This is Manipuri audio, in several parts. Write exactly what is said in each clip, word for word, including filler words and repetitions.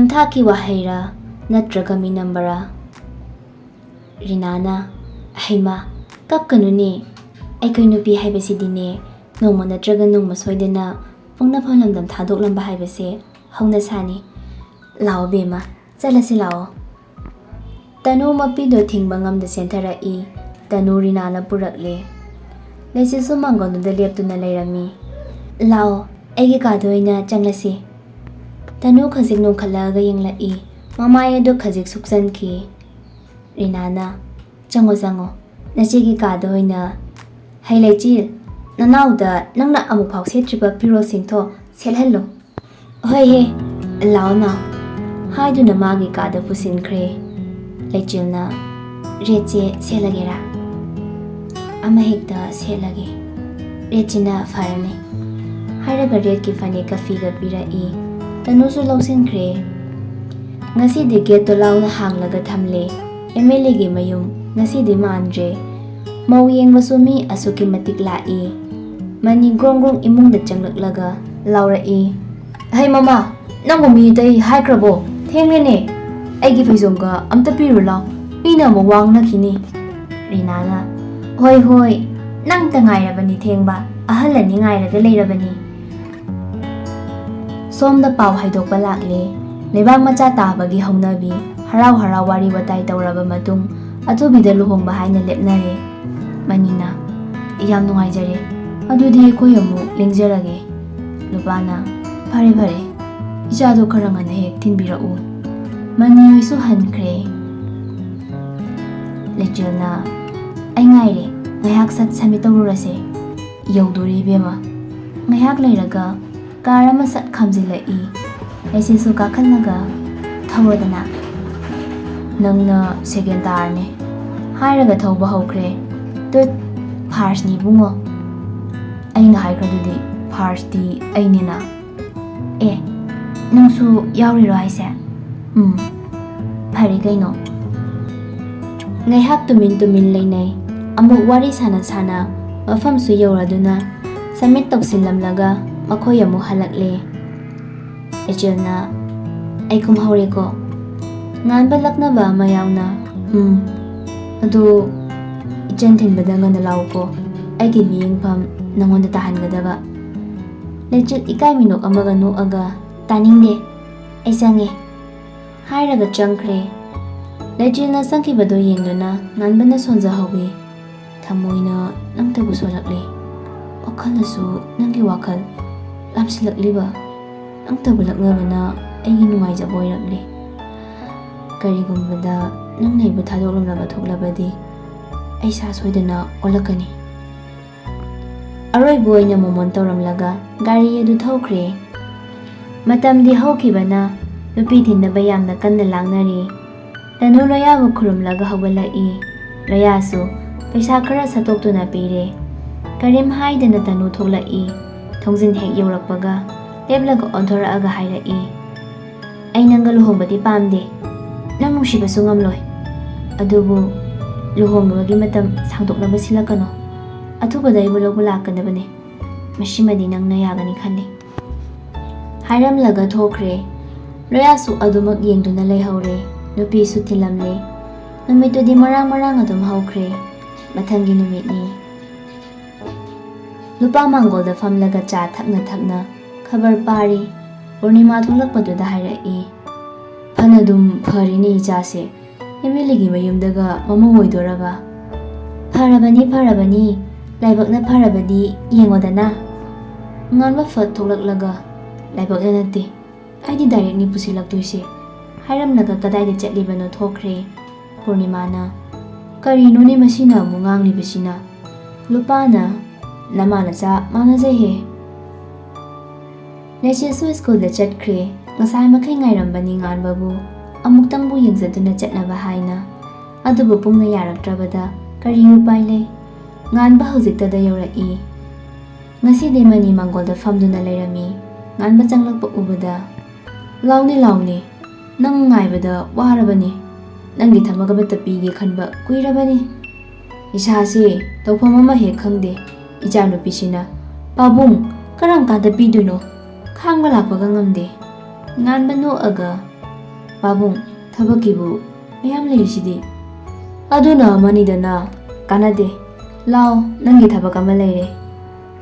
ꯊꯥꯛꯀꯤ ꯋꯥꯍꯩꯔꯥ ꯅꯠꯇ꯭ꯔꯒ ꯃꯤꯅꯝꯕꯔꯥ? ꯔꯤꯅꯥꯅ, "ꯍꯩꯃꯥ, ꯀꯞꯀꯅꯨꯅꯦ꯫ ꯑꯩꯈꯣꯏ ꯅꯨꯄꯤ ꯍꯥꯏꯕꯁꯤꯗꯤꯅꯦ, ꯅꯣꯡꯃ ꯅꯠꯇ꯭ꯔꯒ ꯅꯣꯡꯃ ꯁꯣꯏꯗꯅ ꯄꯣꯛꯅꯐꯝ ꯂꯝꯗꯝ ꯊꯥꯗꯣꯛꯂꯝꯕ ꯍꯥꯏꯕꯁꯦ ꯍꯧꯅꯁꯥꯅꯤ꯫ ꯂꯥꯛꯑꯣ ꯕꯦꯝꯃ, ꯆꯠꯂꯁꯤ ꯂꯥꯛꯑꯣ꯫" ꯇꯅꯨ ꯃꯄꯤꯗꯣ ꯊꯤꯡꯕ ꯉꯝꯗ ꯆꯦꯟꯊꯔꯛꯏ꯫ ꯇꯅꯨ ꯔꯤꯅꯥꯅ ꯄꯨꯔꯛꯂꯦ꯫ ꯂꯩꯆꯤꯜꯁꯨ ꯃꯥꯡꯒꯣꯟꯗꯨꯗ ꯂꯦꯞꯇꯨꯅ ꯂꯩꯔꯝꯃꯤ꯫ "ꯂꯥꯛꯑꯣ, ꯑꯩꯒꯤ ꯀꯥꯗ ꯑꯣꯏꯅ ꯆꯪꯂꯁꯤ꯫" ꯇꯅꯨ ꯈꯖꯤꯛ ꯅꯣꯡꯈꯠꯂꯛꯑꯒ ꯌꯦꯡꯂꯛꯏ꯫ ꯃꯃꯥꯏ ꯑꯗꯨ ꯈꯖꯤꯛ ꯁꯨꯞꯆꯟꯈꯤ꯫ ꯔꯤꯅꯥꯅ, "ꯆꯪꯉꯣ, ꯆꯪꯉꯣ, ꯅꯆꯦꯒꯤ ꯀꯥꯗ ꯑꯣꯏꯅ꯫ ꯍꯩ ꯂꯩꯆꯤꯜ, ꯅꯅꯥꯎꯗ ꯅꯪꯅ ꯑꯃꯨꯛꯐꯥꯎ ꯁꯦꯠꯇ꯭ꯔꯤꯕ ꯐꯤꯔꯣꯜꯁꯤꯡꯊꯣ ꯁꯦꯠꯍꯜꯂꯨ꯫" "ꯍꯣꯏ ꯍꯦ, ꯂꯥꯛꯑꯣ ꯅꯥꯎ꯫" ꯍꯥꯏꯗꯨꯅ ꯃꯥꯒꯤ ꯀꯥꯗ ꯄꯨꯁꯤꯟꯈ꯭ꯔꯦ꯫ ꯂꯩꯆꯤꯜꯅ, "ꯔꯦꯠꯁꯦ ꯁꯦꯠꯂꯒꯦꯔꯥ?" "ꯑꯃ ꯍꯦꯛꯇ ꯁꯦꯠꯂꯒꯦ꯫" "ꯔꯦꯠꯁꯤꯅ ꯐꯔꯅꯤ꯫" ꯍꯥꯏꯔꯒ ꯔꯦꯠꯀꯤ ꯐꯅꯦꯛꯀ ꯐꯤꯒ ꯄꯤꯔꯛꯏ꯫ ꯇꯅꯨꯁꯨ ꯂꯧꯁꯤꯟꯈ꯭ꯔꯦ꯫ ꯉꯁꯤꯗꯤ ꯒꯦꯠꯇꯣ ꯂꯥꯎꯅ ꯍꯥꯡꯂꯒ ꯊꯝꯂꯦ꯫ ꯑꯦꯝ ꯑꯦꯜ ꯑꯦꯒꯤ ꯃꯌꯨꯝ ꯉꯁꯤꯗꯤ ꯃꯥꯟꯗ꯭ꯔꯦ꯫ ꯃꯧ ꯌꯦꯡꯕꯁꯨ ꯃꯤ ꯑꯁꯨꯛꯀꯤ ꯃꯇꯤꯛ ꯂꯥꯛꯏ꯫ ꯃꯅꯤ ꯒ꯭ꯔꯣꯡ ꯒ꯭ꯔꯣꯡ ꯏꯃꯨꯡꯗ ꯆꯪꯂꯛꯂꯒ ꯂꯥꯎꯔꯛꯏ, "ꯍꯩ ꯃꯃꯥ, ꯅꯪꯕꯨ ꯃꯤ ꯑꯇꯩ ꯍꯥꯏꯈ꯭ꯔꯕꯣ? ꯊꯦꯡꯂꯦꯅꯦ꯫ ꯑꯩꯒꯤ ꯐꯩꯖꯣꯝꯒ ꯑꯝꯇ ꯄꯤꯔꯨ ꯂꯥꯎ, ꯃꯤꯅ ꯑꯃꯨꯛ ꯋꯥ ꯉꯥꯡꯅꯈꯤꯅꯤ꯫" ꯔꯤꯅꯥꯅ, "ꯍꯣꯏ ꯍꯣꯏ, ꯅꯪꯇ ꯉꯥꯏꯔꯕꯅꯤ ꯊꯦꯡꯕ, ꯑꯍꯜ ꯑꯅꯤ ꯉꯥꯏꯔꯒ ꯂꯩꯔꯕꯅꯤ꯫" ꯁꯣꯝꯗ ꯄꯥꯎ ꯍꯥꯏꯗꯣꯛꯄ ꯂꯥꯛꯂꯦ꯫ ꯂꯩꯕꯥꯛ ꯃꯆꯥ ꯇꯥꯕꯒꯤ ꯍꯧꯅꯕꯤ, ꯍꯔꯥꯎ ꯍꯔꯥꯎ ꯋꯥꯔꯤ ꯋꯥꯇꯥꯏ ꯇꯧꯔꯕ ꯃꯇꯨꯡ ꯑꯊꯨꯕꯤꯗ ꯂꯨꯍꯣꯡꯕ ꯍꯥꯏꯅ ꯂꯦꯞꯅꯔꯦ꯫ ꯃꯅꯤꯅ, "ꯌꯥꯝ ꯅꯨꯡꯉꯥꯏꯖꯔꯦ꯫ ꯑꯗꯨꯗꯤ ꯑꯩꯈꯣꯏ ꯑꯃꯨꯛ ꯂꯦꯡꯖꯔꯒꯦ꯫" ꯅꯨꯄꯥꯅ, "ꯐꯔꯦ ꯐꯔꯦ, ꯏꯆꯥꯗꯣ ꯈꯔ ꯉꯟꯅ ꯍꯦꯛ ꯊꯤꯟꯕꯤꯔꯛꯎ꯫" ꯃꯅꯤ ꯍꯣꯏꯁꯨ ꯍꯟꯈ꯭ꯔꯦ꯫ ꯂꯩꯆꯤꯜꯅ, "ꯑꯩ ꯉꯥꯏꯔꯦ, ꯉꯥꯏꯍꯥꯛ ꯁꯠ ꯁꯃꯤꯠ ꯇꯧꯔꯨꯔꯁꯦ꯫" ꯌꯧꯗꯣꯔꯦ ꯏꯕꯦꯝꯃ꯫ ꯉꯥꯏꯍꯥꯛ ꯂꯩꯔꯒ ꯀꯥꯔ ꯑꯃ ꯁꯠ ꯈꯥꯝꯖꯤꯜꯂꯛꯏ꯫ ꯂꯩꯆꯤꯜꯁꯨ ꯀꯥꯈꯠꯂꯒ, "ꯊꯧꯔꯣꯗꯅ꯫" "ꯅꯪꯅ ꯁꯦꯀꯦꯟ ꯇꯥꯔꯅꯤ," ꯍꯥꯏꯔꯒ ꯊꯧꯕ ꯍꯧꯈ꯭ꯔꯦ꯫ "ꯇꯨꯠ, ꯐꯥꯔꯁꯅꯤ ꯏꯕꯨꯡꯉꯣ꯫ ꯑꯩꯅ ꯍꯥꯏꯈ꯭ꯔꯗꯨꯗꯤ ꯐꯥꯔꯁꯇꯤ ꯑꯩꯅꯤꯅ꯫" "ꯑꯦ, ꯅꯪꯁꯨ ꯌꯥꯎꯔꯤꯔꯣ ꯍꯥꯏꯁꯦ? ꯎꯝ, ꯐꯔꯦ ꯀꯩꯅꯣ꯫" ꯉꯥꯏꯍꯥꯛ ꯇꯨꯃꯤꯟ ꯇꯨꯃꯤꯟ ꯂꯩꯅꯩ꯫ ꯑꯃꯨꯛ ꯋꯥꯔꯤ ꯁꯥꯟꯅ ꯁꯥꯟꯅ ꯃꯐꯝꯁꯨ ꯌꯧꯔꯗꯨꯅ ꯁꯃꯤꯠ ꯇꯧꯁꯤꯜꯂꯝꯂꯒ ꯃꯈꯣꯏ ꯑꯃꯨꯛ ꯍꯜꯂꯛꯂꯦ꯫ ꯂꯩꯆꯤꯜꯅ, ꯑꯩ ꯀꯨꯝꯍꯧꯔꯦꯀꯣ꯫ ꯉꯥꯟꯕ ꯂꯛꯅꯕ ꯑꯃ ꯌꯥꯎꯅ, "ꯎꯝ, ꯑꯗꯨ ꯏꯆꯟ ꯊꯤꯟꯕꯗ ꯉꯟꯅ ꯂꯥꯛꯎꯀꯣ, ꯑꯩꯒꯤ ꯃꯤꯠꯌꯦꯡꯐꯝ ꯅꯉꯣꯟꯗ ꯇꯥꯍꯟꯒꯗꯕ"꯫ ꯂꯩꯆꯤꯜ ꯏꯀꯥꯏ ꯃꯤꯅꯣꯛ ꯑꯃꯒ ꯅꯣꯛꯑꯒ, "ꯇꯥꯅꯤꯡꯗꯦ, ꯑꯩ ꯆꯪꯉꯦ" ꯍꯥꯏꯔꯒ ꯆꯪꯈ꯭ꯔꯦ꯫ ꯂꯩꯆꯤꯜꯅ ꯆꯪꯈꯤꯕꯗꯨ ꯌꯦꯡꯗꯨꯅ ꯉꯥꯟꯕꯅ ꯁꯣꯟꯖꯍꯧꯏ꯫ "ꯊꯃꯣꯏꯅ ꯅꯪꯇꯕꯨ ꯁꯣꯜꯂꯛꯂꯦ, ꯋꯥꯈꯜꯅꯁꯨ ꯅꯪꯒꯤ ꯋꯥꯈꯜ ꯂꯥꯝꯁꯤꯜꯂꯛꯂꯤꯕ, ꯅꯪꯇꯕꯨ ꯂꯛꯅꯕꯅ ꯑꯩꯒꯤ ꯅꯨꯡꯉꯥꯏꯖꯕ ꯑꯣꯏꯔꯛꯂꯦ꯫ ꯀꯔꯤꯒꯨꯝꯕꯗ ꯅꯪꯅ ꯑꯩꯕꯨ ꯊꯥꯗꯣꯛꯂꯝꯂꯕ ꯊꯣꯛꯂꯕꯗꯤ ꯑꯩ ꯏꯁꯥ ꯁꯣꯏꯗꯅ ꯑꯣꯜꯂꯛꯀꯅꯤ"꯫ ꯑꯔꯣꯏꯕ ꯑꯣꯏꯅ ꯃꯣꯃꯣꯟ ꯇꯧꯔꯝꯂꯒ ꯒꯥꯔꯤ ꯑꯗꯨ ꯊꯧꯈ꯭ꯔꯦ꯫ ꯃꯇꯝꯗꯤ ꯍꯧꯈꯤꯕꯅ ꯅꯨꯄꯤ ꯊꯤꯟꯅꯕ ꯌꯥꯝꯅ ꯀꯟꯅ ꯂꯥꯡꯅꯔꯤ꯫ ꯇꯅꯨ ꯂꯣꯌꯥꯕꯨ ꯈꯨꯔꯨꯝꯂꯒ ꯍꯧꯒꯠꯂꯛꯏ꯫ ꯂꯣꯌꯥꯁꯨ ꯄꯩꯁꯥ ꯈꯔ ꯁꯠꯇꯣꯛꯇꯨꯅ ꯄꯤꯔꯦ꯫ ꯀꯔꯤꯝ ꯍꯥꯏꯗꯅ ꯇꯅꯨ ꯊꯣꯛꯂꯛꯏ꯫ ꯊꯣꯡꯖꯤꯟ ꯍꯦꯛ ꯌꯧꯔꯛꯄꯒ ꯂꯦꯞꯂꯒ ꯑꯣꯟꯊꯣꯔꯛꯑꯒ ꯍꯥꯏꯔꯛꯏ, "ꯑꯩ ꯅꯪꯒ ꯂꯨꯍꯣꯡꯕꯗꯤ ꯄꯥꯝꯗꯦ꯫ ꯅꯪ ꯅꯨꯡꯁꯤꯕꯁꯨ ꯉꯝꯂꯣꯏ꯫ ꯑꯗꯨꯕꯨ ꯂꯨꯍꯣꯡꯕꯒꯤ ꯃꯇꯝ ꯁꯥꯡꯗꯣꯛꯅꯕ ꯁꯤꯜꯂꯛꯀꯅꯨ꯫ ꯑꯊꯨꯕꯗ ꯑꯩꯕꯨ ꯂꯧꯕ ꯂꯥꯛꯀꯗꯕꯅꯤ꯫ ꯃꯁꯤꯃꯗꯤ ꯅꯪꯅ ꯌꯥꯒꯅꯤ ꯈꯜꯂꯤ" ꯍꯥꯏꯔꯝꯂꯒ ꯊꯣꯛꯈ꯭ꯔꯦ꯫ ꯂꯣꯌꯥꯁꯨ ꯑꯗꯨꯃꯛ ꯌꯦꯡꯗꯨꯅ ꯂꯩꯍꯧꯔꯦ꯫ ꯅꯨꯄꯤꯁꯨ ꯊꯤꯜꯂꯝꯂꯦ꯫ ꯅꯨꯃꯤꯠꯇꯨꯗꯤ ꯃꯔꯥꯡ ꯃꯔꯥꯡ ꯑꯗꯨꯝ ꯍꯧꯈ꯭ꯔꯦ꯫ ꯃꯊꯪꯒꯤ ꯅꯨꯃꯤꯠꯅꯤ꯫ ꯂꯨꯄꯥ ꯃꯥꯡꯒꯣꯜꯗ ꯐꯝꯂꯒ ꯆꯥ ꯊꯛꯅ ꯊꯛꯅ ꯈꯕꯔ ꯄꯥꯔꯤ꯫ ꯄꯨꯔꯅꯤꯃꯥ ꯊꯣꯛꯂꯛꯄꯗꯨꯗ ꯍꯥꯏꯔꯛꯏ, "ꯐꯅꯗꯨꯝ ꯐꯔꯤꯅꯦ ꯏꯆꯥꯁꯦ꯫ ꯑꯦꯝ ꯑꯦꯜ ꯑꯦꯒꯤ ꯃꯌꯨꯝꯗꯒ ꯃꯃꯧ ꯑꯣꯏꯗꯣꯔꯕ?" "ꯐꯔꯕꯅꯤ, ꯐꯔꯕꯅꯤ꯫ ꯂꯥꯏꯕꯛꯅ ꯐꯔꯕꯗꯤ ꯌꯦꯡꯉꯣꯗꯅ"꯫ ꯉꯥꯟꯕ ꯐꯠ ꯊꯣꯛꯂꯛꯂꯒ, "ꯂꯥꯏꯕꯛꯅ ꯅꯠꯇꯦ, ꯑꯩꯗꯤ ꯗꯥꯏꯔꯦꯛꯅꯤ ꯄꯨꯁꯤꯜꯂꯛꯇꯣꯏꯁꯦ" ꯍꯥꯏꯔꯝꯂꯒ ꯀꯗꯥꯏꯗ ꯆꯠꯂꯤꯕꯅꯣ ꯊꯣꯛꯈ꯭ꯔꯦ꯫ ꯄꯨꯔꯅꯤꯃꯥꯅ, "ꯀꯔꯤꯅꯣꯅꯦ ꯃꯁꯤꯅ ꯑꯃꯨꯛ ꯉꯥꯡꯂꯤꯕꯁꯤꯅ?" ꯂꯨꯄꯥꯅ, "ꯅꯃꯥ ꯅꯆꯥ ꯃꯥꯟꯅꯖꯩꯍꯦ"꯫ ꯂꯩꯆꯤꯜꯁꯨ ꯁ꯭ꯀꯨꯜꯗ ꯆꯠꯈ꯭ꯔꯦ꯫ ꯉꯁꯥꯏ ꯃꯈꯩ ꯉꯥꯏꯔꯝꯕꯅꯤ ꯉꯥꯟꯕꯕꯨ, ꯑꯃꯨꯛꯇꯪꯕꯨ ꯌꯦꯡꯖꯗꯨꯅ ꯆꯠꯅꯕ ꯍꯥꯏꯅ꯫ ꯑꯗꯨꯕꯨ ꯄꯨꯡꯅ ꯌꯥꯔꯛꯇ꯭ꯔꯕꯗ ꯀꯔꯤ ꯎꯄꯥꯏ ꯂꯩ? ꯉꯥꯟꯕ ꯍꯧꯖꯤꯛꯇꯗ ꯌꯧꯔꯛꯏ꯫ ꯉꯁꯤꯗꯤ ꯃꯅꯤ ꯃꯥꯡꯒꯣꯜꯗ ꯐꯝꯗꯨꯅ ꯂꯩꯔꯝꯃꯤ꯫ ꯉꯥꯟꯕ ꯆꯪꯂꯛꯄ ꯎꯕꯗ, "ꯂꯥꯎꯅꯦ, ꯂꯥꯎꯅꯦ, ꯅꯪ ꯉꯥꯏꯕꯗ ꯋꯥꯔꯕꯅꯤ꯫ ꯅꯪꯒꯤ ꯊꯕꯛ ꯑꯃꯠꯇ ꯄꯤꯒꯦ ꯈꯟꯕ ꯀꯨꯏꯔꯕꯅꯤ꯫ ꯏꯁꯥꯁꯦ ꯇꯧꯐꯝ ꯑꯃ ꯍꯦꯛ ꯈꯪꯗꯦ꯫ ꯏꯆꯥꯅꯨꯄꯤꯁꯤꯅ, 'ꯄꯥꯕꯨꯡ, ꯀꯔꯝ ꯀꯥꯟꯗ ꯄꯤꯗꯣꯏꯅꯣ? ꯈꯥꯡꯕ ꯂꯥꯛꯄꯒ ꯉꯝꯗꯦ꯫ ꯉꯥꯟꯕ ꯅꯣꯛꯑꯒ, "ꯄꯥꯕꯨꯡ, ꯊꯕꯛꯀꯤꯕꯨ ꯃꯌꯥꯝ ꯂꯩꯔꯤꯁꯤꯗꯤ꯫ ꯑꯗꯨꯅ ꯑꯃꯅꯤꯗꯅ, ꯀꯥꯟꯅꯗꯦ꯫ ꯂꯥꯎ, ꯅꯪꯒꯤ ꯊꯕꯛ ꯑꯃ ꯂꯩꯔꯦ꯫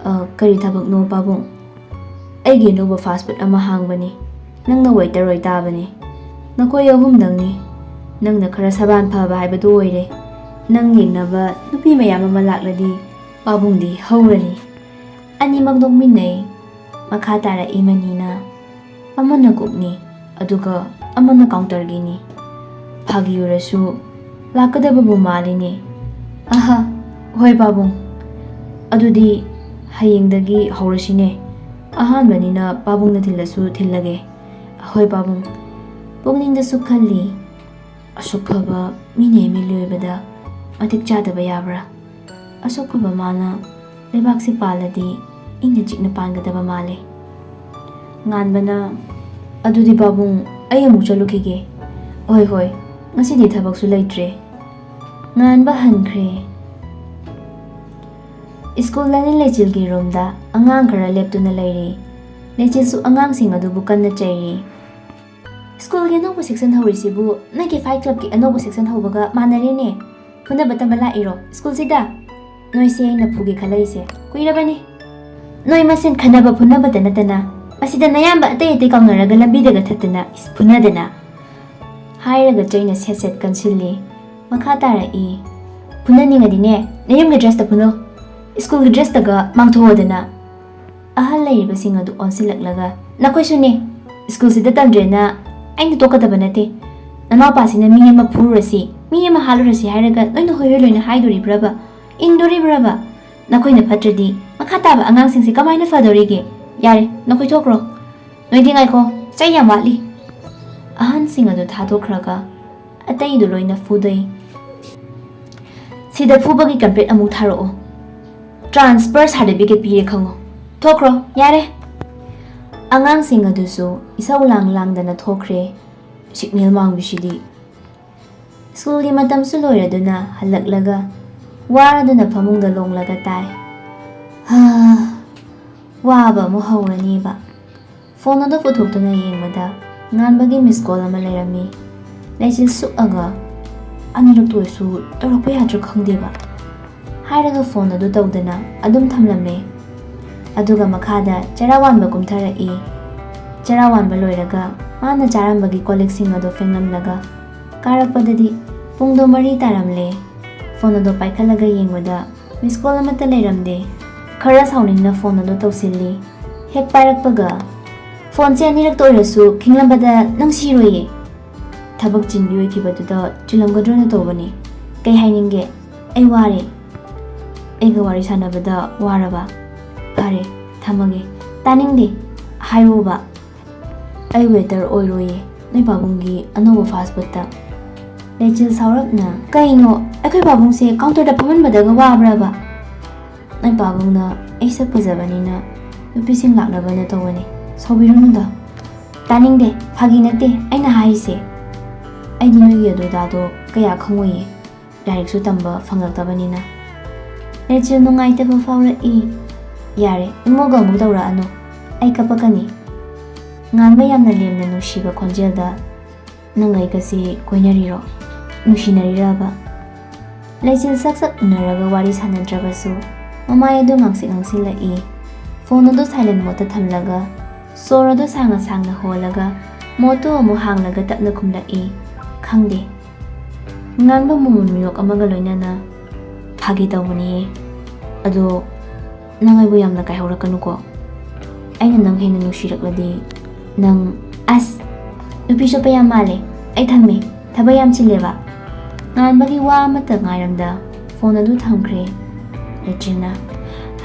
ꯑ, ꯀꯔꯤ ꯊꯕꯛꯅꯣ ꯄꯥꯕꯨꯡ?" "ꯑꯩꯒꯤ ꯑꯅꯧꯕ ꯐꯥꯁ ꯐꯨꯗ ꯑꯃ ꯍꯥꯡꯕꯅꯤ꯫ ꯅꯪꯅ ꯋꯦꯇꯔ ꯑꯣꯏ ꯇꯥꯕꯅꯤ꯫ ꯅꯈꯣꯏ ꯑꯍꯨꯝꯗꯪꯅꯤ꯫ ꯅꯪꯅ ꯈꯔ ꯁꯕꯥꯟ ꯐꯕ ꯍꯥꯏꯕꯗꯨ ꯑꯣꯏꯔꯦ꯫ ꯅꯪ ꯌꯦꯡꯅꯕ ꯅꯨꯄꯤ ꯃꯌꯥꯝ ꯑꯃ ꯂꯥꯛꯂꯗꯤ ꯄꯥꯕꯨꯡꯗꯤ ꯍꯧꯔꯅꯤ꯫" ꯑꯅꯤꯃꯛ ꯅꯣꯛꯃꯤꯟꯅꯩ꯫ ꯃꯈꯥ ꯇꯥꯔꯛꯏ ꯃꯅꯤꯅ, "ꯑꯃꯅ ꯀꯨꯛꯅꯤ, ꯑꯗꯨꯒ ꯑꯃꯅ ꯀꯥꯎꯟꯇꯔꯒꯤꯅꯤ꯫ ꯐꯥꯒꯤ ꯑꯣꯏꯔꯁꯨ ꯂꯥꯛꯀꯗꯕꯕꯨ ꯃꯥꯜꯂꯤꯅꯦ꯫" "ꯑꯍ, ꯍꯣꯏ ꯄꯥꯕꯨꯡ, ꯑꯗꯨꯗꯤ ꯍꯌꯦꯡꯗꯒꯤ ꯍꯧꯔꯁꯤꯅꯦ꯫ ꯑꯍꯥꯟꯕꯅꯤꯅ ꯄꯥꯕꯨꯡꯅ ꯊꯤꯜꯂꯁꯨ ꯊꯤꯜꯂꯒꯦ꯫" "ꯍꯣꯏ ꯄꯥꯕꯨꯡ꯫" ꯄꯨꯛꯅꯤꯡꯗꯁꯨ ꯈꯜꯂꯤ, "ꯑꯁꯨꯛ ꯐꯕ ꯃꯤꯅ ꯑꯦꯝ ꯑꯦꯜ ꯑꯦ ꯑꯣꯏꯕꯗ ꯃꯇꯤꯛ ꯆꯥꯗꯕ ꯌꯥꯕ꯭ꯔꯥ? ꯑꯁꯨꯛ ꯐꯕ ꯃꯥꯅ ꯂꯩꯕꯥꯛꯁꯦ ꯄꯥꯜꯂꯗꯤ ꯏꯪꯅ ꯆꯤꯛꯅ ꯄꯥꯟꯒꯗꯕ ꯃꯥꯜꯂꯦ꯫" ꯉꯥꯟꯕꯅ, "ꯑꯗꯨꯗꯤ ꯄꯥꯕꯨꯡ, ꯑꯩ ꯑꯃꯨꯛ ꯆꯠꯂꯨꯈꯤꯒꯦ꯫" "ꯍꯣꯏ, ꯍꯣꯏ, ꯉꯁꯤꯗꯤ ꯊꯕꯛꯁꯨ ꯂꯩꯇ꯭ꯔꯦ꯫" ꯉꯥꯟꯕ ꯍꯟꯈ꯭ꯔꯦ꯫ ꯁ꯭ꯀꯨꯜ ꯂꯥꯏꯅꯤꯡ ꯂꯩꯆꯤꯜꯒꯤ ꯔꯨꯝꯗ ꯑꯉꯥꯡ ꯈꯔ ꯂꯦꯞꯇꯨꯅ ꯂꯩꯔꯤ꯫ ꯂꯩꯆꯤꯜꯁꯨ ꯑꯉꯥꯡꯁꯤꯡ ꯑꯗꯨꯕꯨ ꯀꯟꯅ ꯆꯩꯔꯤ꯫ "ꯁ꯭ꯀꯨꯜꯒꯤ ꯑꯅꯧꯕ ꯁꯦꯛꯁꯟ ꯍꯧꯔꯤꯁꯤꯕꯨ ꯅꯣꯏꯒꯤ ꯐꯥꯏꯠ ꯀ꯭ꯂꯕꯀꯤ ꯑꯅꯧꯕ ꯁꯦꯛꯁꯟ ꯍꯧꯕꯒ ꯃꯥꯟꯅꯔꯦꯅꯦ꯫ ꯐꯨꯅꯕ ꯇꯝꯕ ꯂꯥꯛꯏꯔꯣ ꯁ꯭ꯀꯨꯜꯁꯤꯗ? ꯅꯣꯏꯁꯦ ꯑꯩꯅ ꯐꯨꯒꯦ ꯈꯜꯂꯛꯏꯁꯦ ꯀꯨꯏꯔꯕꯅꯤ꯫ ꯅꯣꯏ ꯃꯁꯦꯟ ꯈꯟꯅꯕ ꯐꯨꯅꯕꯇ ꯅꯠꯇꯅ ꯃꯁꯤꯗ ꯅꯌꯥꯝꯕ ꯑꯇꯩ ꯑꯇꯩ ꯀꯥꯎꯅꯔꯒ ꯂꯝꯕꯤꯗꯒ ꯊꯠꯇꯅ ꯏꯁ ꯐꯨꯅꯗꯅ꯫" ꯍꯥꯏꯔꯒ ꯆꯩꯅ ꯁꯦꯠ ꯁꯦꯠ ꯀꯟꯁꯤꯜꯂꯤ꯫ ꯃꯈꯥ ꯇꯥꯔꯛꯏ, "ꯐꯨꯅꯅꯤꯡꯉꯗꯤꯅꯦ ꯅꯌꯨꯝꯒꯤ ꯗ꯭ꯔꯦꯁꯇ ꯐꯨꯅꯧ꯫ ꯁ꯭ꯀꯨꯜꯒꯤ ꯗ꯭ꯔꯦꯁꯇꯒ ꯃꯥꯡꯊꯣꯛꯑꯗꯅ꯫" ꯑꯍꯜ ꯂꯩꯔꯤꯕꯁꯤꯡ ꯑꯗꯨ ꯑꯣꯟꯁꯤꯜꯂꯛꯂꯒ, "ꯅꯈꯣꯏꯁꯨꯅꯦ, ꯁ꯭ꯀꯨꯜꯁꯤꯗ ꯇꯝꯗ꯭ꯔꯦꯅ ꯑꯩꯅ ꯇꯣꯛꯀꯗꯕ ꯅꯠꯇꯦ꯫ ꯅꯅꯥꯎꯄꯥꯁꯤꯅ ꯃꯤ ꯑꯃ ꯐꯨꯔꯨꯔꯁꯤ, ꯃꯤ ꯑꯃ ꯍꯥꯠꯂꯨꯔꯁꯤ ꯍꯥꯏꯔꯒ ꯅꯣꯏꯅ ꯍꯣꯏ ꯍꯣꯏ ꯂꯣꯏꯅ ꯍꯥꯏꯗꯣꯔꯤꯕ꯭ꯔꯕ? ꯏꯟꯗꯣꯔꯤꯕ꯭ꯔꯕ? ꯅꯈꯣꯏꯅ ꯐꯠꯇ꯭ꯔꯗꯤ ꯃꯈꯥ ꯇꯥꯕ ꯑꯉꯥꯡꯁꯤꯡꯁꯦ ꯀꯃꯥꯏꯅ ꯐꯗꯧꯔꯤꯒꯦ? ꯌꯥꯔꯦ, ꯅꯈꯣꯏ ꯊꯣꯛꯈ꯭ꯔꯣ꯫ ꯅꯣꯏꯗꯤ ꯉꯥꯏꯈꯣ, ꯆꯩ ꯌꯥꯝ ꯋꯥꯠꯂꯤ꯫" ꯑꯍꯟꯁꯤꯡ ꯑꯗꯨ ꯊꯥꯗꯣꯛꯈ꯭ꯔꯒ ꯑꯇꯩꯗꯨ ꯂꯣꯏꯅ ꯐꯨꯗꯩ꯫ "ꯁꯤꯗ ꯐꯨꯕꯒꯤ ꯀꯝꯄ꯭ꯂꯦꯟ ꯑꯃꯨꯛ ꯊꯥꯔꯛꯑꯣ꯫ ꯇ꯭ꯔꯥꯟꯁꯐꯔ ꯁꯥꯔꯇꯤꯐꯤꯀꯦꯠ ꯄꯤꯔꯦ ꯈꯪꯉꯣ꯫ ꯊꯣꯛꯈ꯭ꯔꯣ, ꯌꯥꯔꯦ꯫" ꯑꯉꯥꯡꯁꯤꯡ ꯑꯗꯨꯁꯨ ꯏꯁꯧ ꯂꯥꯡ ꯂꯥꯡꯗꯅ ꯊꯣꯛꯈ꯭ꯔꯦ꯫ ꯁꯤꯒꯅꯦꯜ ꯃꯥꯡꯕꯤꯁꯤꯗꯤ꯫ ꯁ꯭ꯀꯨꯜꯒꯤ ꯃꯇꯝꯁꯨ ꯂꯣꯏꯔꯗꯨꯅ ꯍꯜꯂꯛꯂꯒ ꯋꯥꯔꯗꯨꯅ ꯐꯃꯨꯡꯗ ꯂꯣꯡꯂꯒ ꯇꯥꯏ꯫ ꯍꯥ, ꯋꯥꯕ ꯑꯃꯨꯛ ꯍꯧꯔꯅꯦꯕ꯫ ꯐꯣꯟ ꯑꯗꯨ ꯄꯨꯊꯣꯛꯇꯨꯅ ꯌꯦꯡꯕꯗ ꯉꯥꯟꯕꯒꯤ ꯃꯤꯁ ꯀꯣꯜ ꯑꯃ ꯂꯩꯔꯝꯃꯤ꯫ ꯂꯩꯆꯤꯜ ꯁꯨꯛꯑꯒ, "ꯑꯅꯤꯔꯛꯇ ꯑꯣꯏꯔꯁꯨ ꯇꯧꯔꯛꯄ ꯌꯥꯗ꯭ꯔꯥ ꯈꯪꯗꯦꯕ?" ꯍꯥꯏꯔꯒ ꯐꯣꯟ ꯑꯗꯨ ꯇꯧꯗꯅ ꯑꯗꯨꯝ ꯊꯝꯂꯝꯃꯦ꯫ ꯑꯗꯨꯒ ꯃꯈꯥꯗ ꯆꯔꯥ ꯋꯥꯟꯕ ꯀꯨꯝꯊꯔꯛꯏ꯫ ꯆꯔꯥ ꯋꯥꯟꯕ ꯂꯣꯏꯔꯒ ꯃꯥꯅ ꯆꯥꯔꯝꯕꯒꯤ ꯀꯣꯜ ꯂꯤꯛꯁꯤꯡ ꯑꯗꯨ ꯐꯦꯡꯂꯝꯂꯒ ꯀꯥꯔꯛꯄꯗꯗꯤ ꯄꯨꯡꯗꯣ ꯃꯔꯤ ꯇꯥꯔꯝꯂꯦ꯫ ꯐꯣꯟ ꯑꯗꯨ ꯄꯥꯏꯈꯠꯂꯒ ꯌꯦꯡꯕꯗ ꯃꯤꯁ ꯀꯣꯜ ꯑꯃꯠꯇ ꯂꯩꯔꯝꯗꯦ꯫ ꯈꯔ ꯁꯥꯎꯅꯤꯡꯅ ꯐꯣꯟ ꯑꯗꯨ ꯇꯧꯁꯤꯜꯂꯤ꯫ ꯍꯦꯛ ꯄꯥꯏꯔꯛꯄꯒ, "ꯐꯣꯟꯁꯦ ꯑꯅꯤꯔꯛꯇ ꯑꯣꯏꯔꯁꯨ ꯈꯤꯡꯂꯝꯕꯗ ꯅꯪ ꯁꯤꯔꯣꯏꯌꯦ꯫ ꯊꯕꯛ ꯆꯤꯟꯕꯤ ꯑꯣꯏꯈꯤꯕꯗꯨꯗ ꯆꯤꯜꯂꯝꯒꯗ꯭ꯔꯅ ꯇꯧꯕꯅꯤ꯫ ꯀꯩ ꯍꯥꯏꯅꯤꯡꯒꯦ? ꯑꯩ ꯋꯥꯔꯦ꯫ ꯑꯩꯒ ꯋꯥꯔꯤ ꯁꯥꯟꯅꯕꯗ ꯋꯥꯔꯕ? ꯐꯔꯦ, ꯊꯝꯃꯒꯦ꯫" "ꯇꯥꯅꯤꯡꯗꯦ, ꯍꯥꯏꯔꯣꯕ꯫" "ꯑꯩ ꯋꯦꯇꯔ ꯑꯣꯏꯔꯣꯏꯌꯦ, ꯅꯣꯏ ꯄꯥꯕꯨꯡꯒꯤ ꯑꯅꯧꯕ ꯐꯥꯁ ꯐꯨꯗꯇ꯫" ꯂꯩꯆꯤꯜ ꯁꯥꯎꯔꯞꯅ, "ꯀꯩꯅꯣ, ꯑꯩꯈꯣꯏ ꯄꯥꯕꯨꯡꯁꯦ ꯀꯥꯎꯟꯇꯔꯗ ꯐꯝꯍꯟꯕꯗꯒ ꯋꯥꯕ꯭ꯔꯕ?" "ꯅꯣꯏ ꯄꯥꯕꯨꯡꯅ ꯑꯩ ꯁꯛ ꯐꯖꯕꯅꯤꯅ ꯅꯨꯄꯤꯁꯤꯡ ꯂꯥꯛꯅꯕꯅ ꯇꯧꯕꯅꯤ, ꯁꯥꯎꯕꯤꯔꯨꯅꯨꯗ꯫" "ꯇꯥꯅꯤꯡꯗꯦ, ꯐꯥꯒꯤ ꯅꯠꯇꯦ ꯑꯩꯅ ꯍꯥꯏꯔꯤꯁꯦ꯫ ꯑꯩꯗꯤ ꯅꯣꯏꯒꯤ ꯑꯗꯨꯗꯥꯗꯣ ꯀꯌꯥ ꯈꯪꯉꯣꯏꯌꯦ, ꯂꯥꯏꯔꯤꯛꯁꯨ ꯇꯝꯕ ꯐꯪꯂꯛꯇꯕꯅꯤꯅ꯫" ꯂꯩꯆꯤꯜ ꯅꯨꯡꯉꯥꯏꯇꯕ ꯐꯥꯎꯔꯛꯏ꯫ "ꯌꯥꯔꯦ, ꯏꯃꯣꯒ ꯑꯃꯨꯛ ꯇꯧꯔꯛꯑꯅꯨ, ꯑꯩ ꯀꯞꯄꯛꯀꯅꯤ꯫" ꯉꯥꯟꯕ ꯌꯥꯝꯅ ꯂꯦꯝꯅ ꯅꯨꯡꯁꯤꯕ ꯈꯣꯟꯖꯦꯜꯗ, "ꯅꯪ ꯑꯩꯒꯁꯤ ꯀꯣꯏꯅꯔꯤꯔꯣ? ꯅꯨꯡꯁꯤꯅꯔꯤꯔꯕ?" ꯂꯩꯆꯤꯜ ꯁꯛ ꯁꯛ ꯎꯅꯔꯒ ꯋꯥꯔꯤ ꯁꯥꯟꯅꯗ꯭ꯔꯕꯁꯨ ꯃꯃꯥꯏ ꯑꯗꯨ ꯉꯥꯡꯁꯤꯛ ꯉꯥꯡꯁꯤꯜꯂꯛꯏ꯫ ꯐꯣꯟ ꯑꯗꯨ ꯁꯥꯏꯂꯦꯟ ꯃꯣꯗꯇ ꯊꯝꯂꯒ ꯁꯣꯔ ꯑꯗꯨ ꯁꯥꯡꯅ ꯁꯥꯡꯅ ꯍꯣꯜꯂꯒ ꯃꯣꯗꯇꯨ ꯑꯃꯨꯛ ꯍꯥꯡꯂꯒ ꯇꯞꯅ ꯈꯨꯝꯂꯛꯏ, "ꯈꯪꯗꯦ꯫" ꯉꯥꯟꯕ ꯃꯣꯃꯣꯟ ꯃꯤꯅꯣꯛ ꯑꯃꯒ ꯂꯣꯏꯅꯅ, "ꯐꯥꯒꯤ ꯇꯧꯕꯅꯦꯍꯦ꯫ ꯑꯗꯣ ꯅꯪ ꯑꯩꯕꯨ ꯌꯥꯝꯅ ꯀꯥꯏꯍꯧꯔꯛꯀꯅꯨꯀꯣ꯫ ꯑꯩꯅ ꯅꯪ ꯍꯦꯟꯅ ꯅꯨꯡꯁꯤꯔꯛꯂꯗꯤ ꯅꯪ"꯫ "ꯑꯁ! ꯅꯨꯄꯤ ꯆꯣꯞꯄ ꯌꯥꯝ ꯃꯥꯜꯂꯦ꯫ ꯑꯩ ꯊꯝꯃꯦ꯫ ꯊꯕꯛ ꯌꯥꯝ ꯆꯤꯜꯂꯦꯕ꯫" ꯉꯥꯟꯕꯒꯤ ꯋꯥ ꯑꯃꯠꯇ ꯉꯥꯏꯔꯝꯗ ꯐꯣꯟ ꯑꯗꯨ ꯊꯝꯈ꯭ꯔꯦ꯫ ꯂꯩꯆꯤꯜꯅ,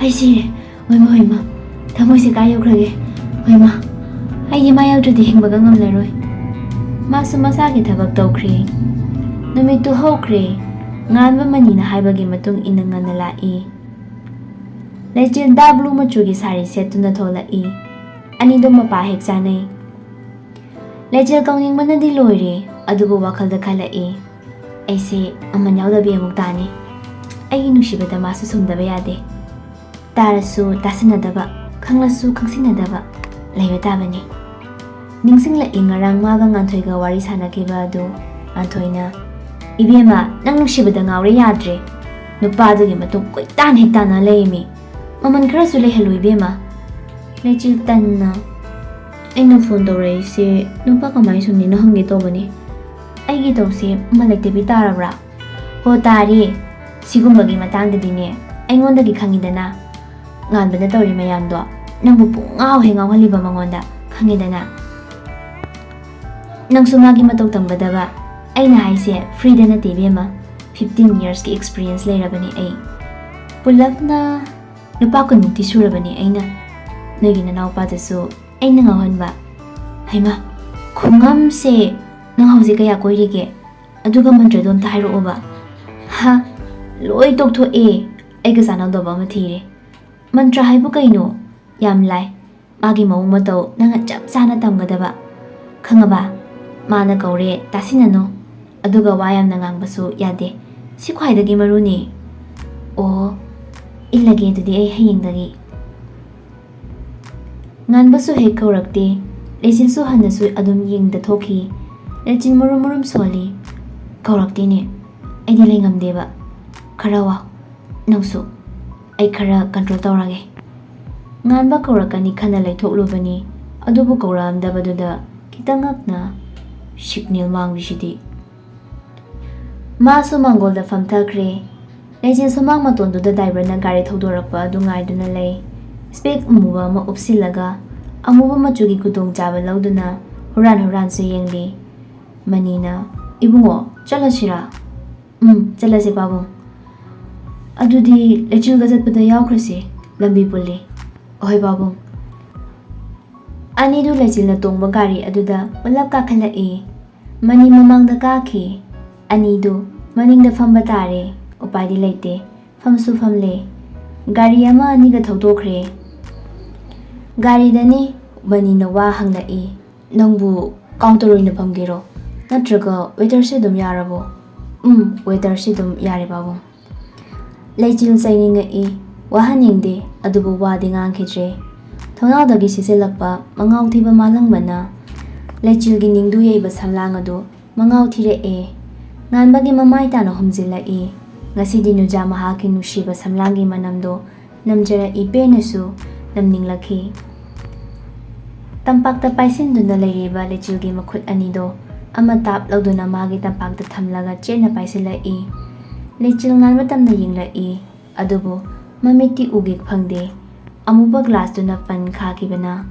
"ꯑꯩ ꯁꯤꯔꯦ꯫ ꯍꯣꯏꯃ, ꯍꯣꯏꯃ, ꯊꯃꯣꯏꯁꯦ ꯀꯥꯏ ꯌꯧꯈ꯭ꯔꯒꯦ? ꯍꯣꯏꯃ, ꯑꯩꯗꯤ ꯃꯥ ꯌꯥꯎꯗ꯭ꯔꯗꯤ ꯍꯤꯡꯕꯒ ꯉꯝꯂꯔꯣꯏ꯫" ꯃꯥꯁꯨ ꯃꯁꯥꯒꯤ ꯊꯕꯛ ꯇꯧꯈ꯭ꯔꯦ꯫ ꯅꯨꯃꯤꯠꯇꯨ ꯍꯧꯈ꯭ꯔꯦ꯫ ꯉꯥꯟꯕ ꯃꯅꯤꯅ ꯍꯥꯏꯕꯒꯤ ꯃꯇꯨꯡ ꯏꯟꯅ ꯉꯟꯅ ꯂꯥꯛꯏ꯫ ꯂꯩꯆꯤꯜ ꯗꯥꯔꯛ ꯕ꯭ꯂꯨ ꯃꯆꯨꯒꯤ ꯁꯥꯔꯤ ꯁꯦꯠꯇꯨꯅ ꯊꯣꯛꯂꯛꯏ꯫ ꯑꯅꯤꯗꯨ ꯃꯄꯥ ꯍꯦꯛ ꯆꯥꯅꯩ꯫ ꯂꯩꯆꯤꯜ ꯀꯧꯅꯤꯡꯕꯅꯗꯤ ꯂꯣꯏꯔꯦ, ꯑꯗꯨꯕꯨ ꯋꯥꯈꯜꯗ ꯈꯜꯂꯛꯏ, "ꯑꯩꯁꯦ ꯑꯃꯟ ꯌꯥꯎꯗꯕꯤ ꯑꯃꯨꯛ ꯇꯥꯅꯤ꯫ ꯑꯩꯒꯤ ꯅꯨꯡꯁꯤꯕꯗ ꯃꯥꯁꯨ ꯁꯨꯝꯗꯕ ꯌꯥꯗꯦ꯫" ꯇꯥꯔꯁꯨ ꯇꯥꯁꯤꯟꯅꯗꯕ, ꯈꯪꯂꯁꯨ ꯈꯪꯁꯤꯟꯅꯗꯕ꯫ ꯂꯩꯕ ꯇꯥꯕꯅꯤ꯫ ꯅꯤꯡꯁꯤꯡꯂꯛꯏ ꯉꯔꯥꯡ ꯃꯥꯒ ꯉꯥꯟꯊꯣꯏꯒ ꯋꯥꯔꯤ ꯁꯥꯟꯅꯈꯤꯕ ꯑꯗꯨ꯫ ꯉꯥꯟꯊꯣꯏꯅ, "ꯏꯕꯦꯝꯃ, ꯅꯪ ꯅꯨꯡꯁꯤꯕꯗ ꯉꯥꯎꯔꯦ ꯌꯥꯗ꯭ꯔꯦ꯫ ꯅꯨꯄꯥꯗꯨꯒꯤ ꯃꯇꯨꯡ ꯀꯣꯏꯇꯥꯟ ꯍꯦꯛ ꯇꯥꯟꯅ ꯂꯩꯔꯝꯃꯤ꯫ ꯃꯃꯜ ꯈꯔꯁꯨ ꯂꯩꯍꯜꯂꯨ ꯏꯕꯦꯝꯃ꯫" ꯂꯩꯆꯤꯜ ꯇꯟꯅ, "ꯑꯩꯅ ꯐꯣꯟ ꯇꯧꯔꯛꯏꯁꯦ ꯅꯨꯄꯥ ꯀꯃꯥꯏꯅ ꯁꯨꯝꯅꯤꯅꯣ ꯍꯪꯒꯦ ꯇꯧꯕꯅꯤ꯫ ꯑꯩꯒꯤ ꯇꯧꯁꯦ ꯑꯃ ꯂꯩꯇꯕꯤ ꯇꯥꯔꯕ꯭ꯔꯥ?" "ꯍꯣ ꯇꯥꯔꯦ꯫ ꯁꯤꯒꯨꯝꯕꯒꯤ ꯃꯇꯥꯡꯗꯗꯤꯅꯦ ꯑꯩꯉꯣꯟꯗꯒꯤ ꯈꯪꯉꯤꯗꯅ꯫ ꯉꯥꯟꯕꯅ ꯇꯧꯔꯤ ꯃꯌꯥꯝꯗꯣ ꯅꯪꯕꯨ ꯄꯨꯡꯉꯥꯎ ꯍꯦꯛ ꯉꯥꯎꯍꯜꯂꯤꯕ ꯃꯉꯣꯟꯗ ꯈꯪꯉꯤꯗꯅ꯫ ꯅꯪꯁꯨ ꯃꯥꯒꯤ ꯃꯇꯧ ꯇꯝꯒꯗꯕ꯫ ꯑꯩꯅ ꯍꯥꯏꯁꯦ ꯐ꯭ꯔꯤꯗ ꯅꯠꯇꯦ ꯏꯕꯦꯝꯃ, ꯐꯤꯐꯇꯤꯟ ꯌꯔꯁꯀꯤ ꯑꯦꯛꯁꯄꯤꯔꯤꯌꯦꯟꯁ ꯂꯩꯔꯕꯅꯤ ꯑꯩ꯫ ꯄꯨꯂꯞꯅ ꯅꯨꯄꯥ ꯀꯨꯟꯃꯨꯛꯇꯤ ꯁꯨꯔꯕꯅꯤ ꯑꯩꯅ꯫ ꯅꯣꯏꯒꯤ ꯅꯅꯥꯎꯄꯥꯗꯨꯁꯨ ꯑꯩꯅ ꯉꯥꯎꯍꯟꯕ꯫" "ꯍꯩꯃꯥ, ꯈꯨꯉꯝꯁꯦ! ꯅꯪ ꯍꯧꯖꯤꯛ ꯀꯌꯥ ꯀꯣꯏꯔꯤꯒꯦ? ꯑꯗꯨꯒ ꯃꯟꯇ꯭ꯔꯗꯣ ꯑꯝꯇ ꯍꯥꯏꯔꯛꯑꯣꯕ꯫" "ꯍꯥ, ꯂꯣꯏ ꯇꯣꯛꯊꯣꯛꯑꯦ꯫ ꯑꯩꯒ ꯆꯥꯟꯅꯗꯧꯕ ꯑꯃ ꯊꯤꯔꯦ꯫" "ꯃꯟꯇ꯭ꯔ ꯍꯥꯏꯕꯨ ꯀꯩꯅꯣ?" "ꯌꯥꯝ ꯂꯥꯏ꯫ ꯃꯥꯒꯤ ꯃꯑꯣꯡ ꯃꯇꯧ ꯅꯪꯅ ꯆꯞ ꯆꯥꯅ ꯇꯝꯒꯗꯕ꯫ ꯈꯪꯉꯕ? ꯃꯥꯅ ꯀꯧꯔꯦ, ꯇꯥꯁꯤꯟꯅꯅꯨ꯫ ꯑꯗꯨꯒ ꯋꯥ ꯌꯥꯝꯅ ꯉꯥꯡꯕꯁꯨ ꯌꯥꯗꯦ꯫ ꯁꯤ ꯈ꯭ꯋꯥꯏꯗꯒꯤ ꯃꯔꯨꯅꯤ꯫" "ꯑꯣ, ꯏꯜꯂꯒꯦ ꯑꯗꯨꯗꯤ ꯑꯩ ꯍꯌꯦꯡꯗꯒꯤ꯫" ꯉꯥꯟꯕꯁꯨ ꯍꯦꯛ ꯀꯧꯔꯛꯇꯦ꯫ ꯂꯩꯆꯤꯜꯁꯨ ꯍꯟꯅꯁꯨ ꯑꯗꯨꯝ ꯌꯦꯡꯗ ꯊꯣꯛꯈꯤ꯫ ꯂꯩꯆꯤꯜ ꯃꯨꯔꯨꯝ ꯃꯨꯔꯨꯝ ꯁꯣꯜꯂꯤ꯫ "ꯀꯧꯔꯛꯇꯦꯅꯦ꯫ ꯑꯩꯗꯤ ꯂꯩꯉꯝꯗꯦꯕ꯫ ꯈꯔ ꯋꯥ, ꯅꯪꯁꯨ꯫ ꯑꯩ ꯈꯔ ꯀꯟꯇ꯭ꯔꯣꯜ ꯇꯧꯔꯒꯦ꯫" ꯉꯥꯟꯕ ꯀꯧꯔꯛꯀꯅꯤ ꯈꯟꯅ ꯂꯩꯊꯣꯛꯂꯨꯕꯅꯤ꯫ ꯑꯗꯨꯕꯨ ꯀꯧꯔꯛꯑꯝꯗꯕꯗꯨꯗ ꯈꯤꯇꯪ ꯉꯛꯅ ꯁꯤꯒꯅꯦꯜ ꯃꯥꯡꯂꯤꯁꯤꯗꯤ꯫ ꯃꯥꯁꯨ ꯃꯥꯡꯒꯣꯜꯗ ꯐꯝꯊꯈ꯭ꯔꯦ꯫ ꯂꯩꯆꯤꯜ ꯁꯨꯃꯥꯡ ꯃꯇꯣꯟꯗꯨꯗ ꯗ꯭ꯔꯥꯏꯚꯔꯅ ꯒꯥꯔꯤ ꯊꯧꯗꯣꯔꯛꯄ ꯑꯗꯨ ꯉꯥꯏꯗꯨꯅ ꯂꯩ꯫ ꯁ꯭ꯄꯦꯛ ꯑꯃꯨꯕ ꯑꯃ ꯎꯞꯁꯤꯜꯂꯒ ꯑꯃꯨꯕ ꯃꯆꯨꯒꯤ ꯈꯨꯗꯣꯡꯆꯥꯕ ꯂꯧꯗꯨꯅ ꯍꯨꯔꯥꯟ ꯍꯨꯔꯥꯟꯁꯨ ꯌꯦꯡꯂꯤ꯫ ꯃꯅꯤꯅ, "ꯏꯕꯨꯡꯉꯣ, ꯆꯠꯂꯁꯤꯔꯥ?" "ꯎꯝ, ꯆꯠꯂꯁꯦ ꯄꯥꯕꯨꯡ꯫" "ꯑꯗꯨꯗꯤ ꯂꯩꯆꯤꯜꯒ ꯆꯠꯄꯗ ꯌꯥꯎꯈ꯭ꯔꯁꯤ, ꯂꯝꯕꯤ ꯄꯨꯜꯂꯤ꯫" "ꯑꯍꯣꯏ ꯄꯥꯕꯨꯡ꯫" ꯑꯅꯤꯗꯨ ꯂꯩꯆꯤꯜꯅ ꯇꯣꯡꯕ ꯒꯥꯔꯤ ꯑꯗꯨꯗ ꯄꯨꯂꯞ ꯀꯥꯈꯠꯂꯛꯏ꯫ ꯃꯅꯤ ꯃꯃꯥꯡꯗ ꯀꯥꯈꯤ꯫ ꯑꯅꯤꯗꯨ ꯃꯅꯤꯡꯗ ꯐꯝꯕ ꯇꯥꯔꯦ꯫ ꯎꯄꯥꯏꯗꯤ ꯂꯩꯇꯦ꯫ ꯐꯝꯁꯨ ꯐꯝꯂꯦ꯫ ꯒꯥꯔꯤ ꯑꯃ ꯑꯅꯤꯒ ꯊꯧꯗꯣꯛꯈ꯭ꯔꯦ꯫ ꯒꯥꯔꯤꯗꯅꯤ ꯃꯅꯤꯅ ꯋꯥ ꯍꯪꯂꯛꯏ, "ꯅꯪꯕꯨ ꯀꯥꯎꯟꯇꯔ ꯑꯣꯏꯅ ꯐꯝꯒꯦꯔꯣ? ꯅꯠꯇ꯭ꯔꯒ ꯋꯦꯇꯔꯁꯦ ꯑꯗꯨꯝ ꯌꯥꯔꯕꯣ?" "ꯎꯝ, ꯋꯦꯇꯔꯁꯦ ꯑꯗꯨꯝ ꯌꯥꯔꯦ ꯄꯥꯕꯨꯡ꯫" ꯂꯩꯆꯤꯜ ꯆꯩꯅꯤꯡꯉꯛꯏ꯫ ꯋꯥꯍꯟꯅꯤꯡꯗꯦ, ꯑꯗꯨꯕꯨ ꯋꯥꯗꯤ ꯉꯥꯡꯈꯤꯗ꯭ꯔꯦ꯫ ꯃꯉꯥꯎꯗꯒꯤ ꯁꯤꯖꯤꯜꯂꯛꯄ ꯃꯉꯥꯎ ꯊꯤꯕ ꯃꯥꯂꯪꯕꯅ ꯂꯩꯆꯤꯜꯒꯤ ꯅꯤꯡꯗꯨ ꯌꯩꯕ ꯁꯝꯂꯥꯡ ꯑꯗꯨ ꯃꯉꯥꯎ ꯊꯤꯔꯛꯑꯦ꯫ ꯉꯥꯟꯕꯒꯤ ꯃꯃꯥꯏ ꯇꯥꯅ ꯍꯨꯝꯖꯤꯜꯂꯛꯏ꯫ ꯉꯁꯤꯗꯤ ꯅꯨꯖꯥ ꯃꯍꯥꯛꯀꯤ ꯅꯨꯡꯁꯤꯕ ꯁꯝꯂꯥꯡꯒꯤ ꯃꯅꯝꯗꯣ ꯅꯝꯖꯔꯛꯏ, ꯄꯦꯟꯅꯁꯨ ꯅꯝꯅꯤꯡꯂꯛꯈꯤ꯫ ꯇꯝꯄꯥꯛꯇ ꯄꯥꯏꯁꯤꯟꯗꯨꯅ ꯂꯩꯔꯤꯕ ꯂꯩꯆꯤꯜꯒꯤ ꯃꯈꯨꯠ ꯑꯅꯤꯗꯣ ꯑꯃ ꯇꯥꯞ ꯂꯧꯗꯨꯅ ꯃꯥꯒꯤ ꯇꯝꯄꯥꯛꯇ ꯊꯝꯂꯒ ꯆꯦꯠꯅ ꯄꯥꯏꯁꯤꯜꯂꯛꯏ꯫ ꯂꯩꯆꯤꯜ ꯉꯥꯟꯕ ꯇꯝꯅ ꯌꯦꯡꯂꯛꯏ, ꯑꯗꯨꯕꯨ ꯃꯃꯤꯠꯇꯤ ꯎꯒꯦ ꯐꯪꯗꯦ꯫ ꯑꯃꯨꯕ ꯒ꯭ꯂꯥꯁꯇꯨꯅ ꯄꯟ ꯈꯥꯈꯤꯕꯅ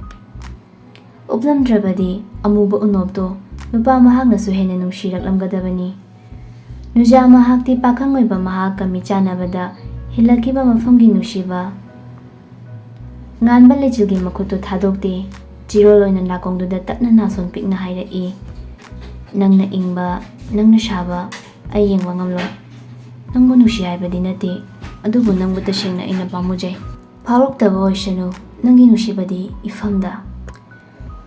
ꯎꯞꯂꯝꯗ꯭ꯔꯕꯗꯤ ꯑꯃꯨꯕ ꯎꯅꯣꯞꯇꯣ ꯅꯨꯄꯥ ꯃꯍꯥꯛꯅꯁꯨ ꯍꯦꯟꯅ ꯅꯨꯡꯁꯤꯔꯛꯂꯝꯒꯗꯕꯅꯤ꯫ ꯅꯨꯖꯥ ꯃꯍꯥꯛꯇꯤ ꯄꯥꯈꯪ ꯑꯣꯏꯕ ꯃꯍꯥꯛꯀ ꯃꯤꯆꯥꯟꯅꯕꯗ ꯍꯤꯜꯂꯛꯈꯤꯕ ꯃꯐꯝꯒꯤ ꯅꯨꯡꯁꯤꯕ꯫ ꯉꯥꯟꯕ ꯂꯩꯆꯤꯜꯒꯤ ꯃꯈꯨꯠꯇꯨ ꯊꯥꯗꯣꯛꯇꯦ꯫ ꯆꯤꯔꯣꯜ ꯑꯣꯏꯅ ꯅꯥꯀꯣꯡꯗꯨꯗ ꯇꯞꯅ ꯅꯥꯁꯣꯟ ꯄꯤꯛꯅ ꯍꯥꯏꯔꯛꯏ, "ꯅꯪꯅ ꯏꯪꯕ, ꯅꯪꯅ ꯁꯥꯕ ꯑꯩ ꯌꯦꯡꯕ ꯉꯝꯂꯣꯏ꯫ ꯅꯪꯕꯨ ꯅꯨꯡꯁꯤ ꯍꯥꯏꯕꯗꯤ ꯅꯠꯇꯦ, ꯑꯗꯨꯕꯨ ꯅꯪꯕꯨ ꯇꯁꯦꯡꯅ ꯑꯩꯅ ꯄꯥꯝꯃꯨꯖꯩ꯫ ꯐꯥꯎꯔꯛꯇꯕ ꯑꯣꯏꯁꯅꯨ, ꯅꯪꯒꯤ ꯅꯨꯡꯁꯤꯕꯗꯤ ꯏꯐꯝꯗ"꯫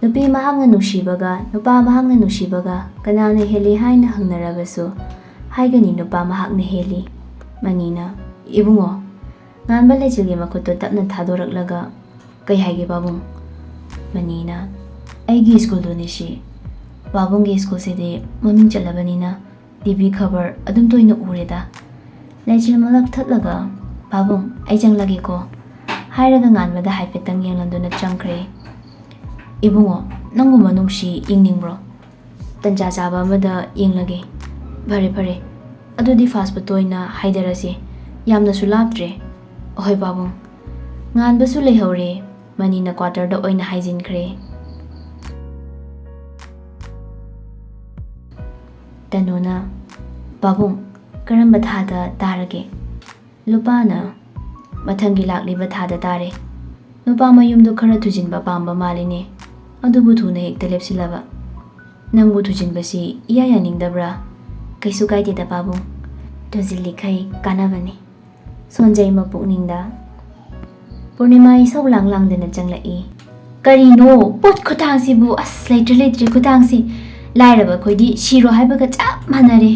ꯅꯨꯄꯤ ꯃꯍꯥꯛꯅ ꯅꯨꯡꯁꯤꯕꯒ ꯅꯨꯄꯥ ꯃꯍꯥꯛꯅ ꯅꯨꯡꯁꯤꯕꯒ ꯀꯅꯥꯅ ꯍꯦꯜꯂꯤ ꯍꯥꯏꯅ ꯍꯪꯅꯔꯕꯁꯨ ꯍꯥꯏꯒꯅꯤ ꯅꯨꯄꯥ ꯃꯍꯥꯛꯅ ꯍꯦꯜꯂꯤ꯫ ꯃꯅꯤꯅ, "ꯏꯕꯨꯡꯉꯣ", ꯉꯥꯟꯕ ꯂꯩꯆꯤꯜꯒꯤ ꯃꯈꯨꯠꯇꯨ ꯇꯞꯅ ꯊꯥꯗꯣꯔꯛꯂꯒ, "ꯀꯩ ꯍꯥꯏꯒꯦ ꯄꯥꯕꯨꯡ?" ꯃꯅꯤꯅ, "ꯑꯩꯒꯤ ꯁ꯭ꯀꯨꯜꯗꯨꯅꯤ ꯁꯤ꯫ ꯄꯥꯕꯨꯡꯒꯤ ꯁ꯭ꯀꯨꯜꯁꯤꯗꯤ ꯃꯃꯤꯡ ꯆꯠꯂꯕꯅꯤꯅ ꯇꯤ ꯚꯤ ꯈꯕꯔ ꯑꯗꯨꯝ ꯇꯣꯏꯅ ꯎꯔꯦꯗ"꯫ ꯂꯩꯆꯤꯜ ꯃꯂꯛ ꯊꯠꯂꯒ, "ꯄꯥꯕꯨꯡ, ꯑꯩ ꯆꯪꯂꯒꯦꯀꯣ" ꯍꯥꯏꯔꯒ ꯉꯥꯟꯕꯗ ꯍꯥꯏꯐꯦꯠꯇꯪ ꯌꯦꯡꯂꯗꯨꯅ ꯆꯪꯈ꯭ꯔꯦ꯫ "ꯏꯕꯨꯡꯉꯣ, ꯅꯪꯕꯨ ꯃꯅꯨꯡꯁꯤ ꯌꯦꯡꯅꯤꯡꯕ꯭ꯔꯣ? ꯇꯟꯖꯥ ꯆꯥꯕ ꯑꯃꯗ ꯌꯦꯡꯂꯒꯦ"꯫ "ꯐꯔꯦ, ꯐꯔꯦ꯫ ꯑꯗꯨꯗꯤ ꯐꯥꯁ ꯐꯨꯗꯇ ꯑꯣꯏꯅ ꯍꯥꯏꯗꯔꯁꯤ꯫ ꯌꯥꯝꯅꯁꯨ ꯂꯥꯞꯇ꯭ꯔꯦ"꯫ "ꯑꯍꯣꯏ ꯄꯥꯕꯨꯡ"꯫ ꯉꯥꯟꯕꯁꯨ ꯂꯩꯍꯧꯔꯦ꯫ ꯃꯅꯤꯅ ꯀ꯭ꯋꯥꯇꯔꯗ ꯑꯣꯏꯅ ꯍꯥꯏꯖꯤꯟꯈ꯭ꯔꯦ꯫ ꯇꯅꯨꯅ, "ꯄꯥꯕꯨꯡ, ꯀꯔꯝꯕ ꯊꯥꯗ ꯇꯥꯔꯒꯦ?" ꯂꯨꯄꯥꯅ, "ꯃꯊꯪꯒꯤ ꯂꯥꯛꯂꯤꯕ ꯊꯥꯗ ꯇꯥꯔꯦ꯫ ꯅꯨꯄꯥ ꯃꯌꯨꯝꯗꯣ ꯈꯔ ꯊꯨꯖꯤꯟꯕ ꯄꯥꯝꯕ ꯃꯥꯜꯂꯤꯅꯦ, ꯑꯗꯨꯕꯨ ꯊꯨꯅ ꯍꯦꯛꯇ ꯂꯦꯞꯁꯤꯜꯂꯕ꯫ ꯅꯪꯕꯨ ꯊꯨꯖꯤꯟꯕꯁꯤ ꯏꯌꯥ ꯌꯥꯅꯤꯡꯗꯕ꯭ꯔꯥ?" "ꯀꯩꯁꯨ ꯀꯥꯏꯗꯦꯗ ꯄꯥꯕꯨꯡ, ꯊꯨꯖꯤꯜꯂꯤꯈꯩ ꯀꯥꯟꯅꯕꯅꯤ"꯫ ꯁꯣꯟꯖꯩ ꯃꯄꯨꯛꯅꯤꯡꯗ꯫ ꯄꯨꯔꯅꯤꯃꯥ ꯏꯁꯧ ꯂꯥꯡ ꯂꯥꯡꯗꯅ ꯆꯪꯂꯛꯏ꯫ "ꯀꯔꯤꯅꯣ ꯄꯣꯠ ꯈꯨꯊꯥꯡꯁꯤꯕꯨ? ꯑꯁ, ꯂꯩꯇ꯭ꯔꯦ, ꯂꯩꯇ꯭ꯔꯦ ꯈꯨꯊꯥꯡꯁꯤ꯫ ꯂꯥꯏꯔꯕ ꯑꯩꯈꯣꯏꯗꯤ ꯁꯤꯔꯣ ꯍꯥꯏꯕꯒ ꯆꯞ ꯃꯥꯟꯅꯔꯦ꯫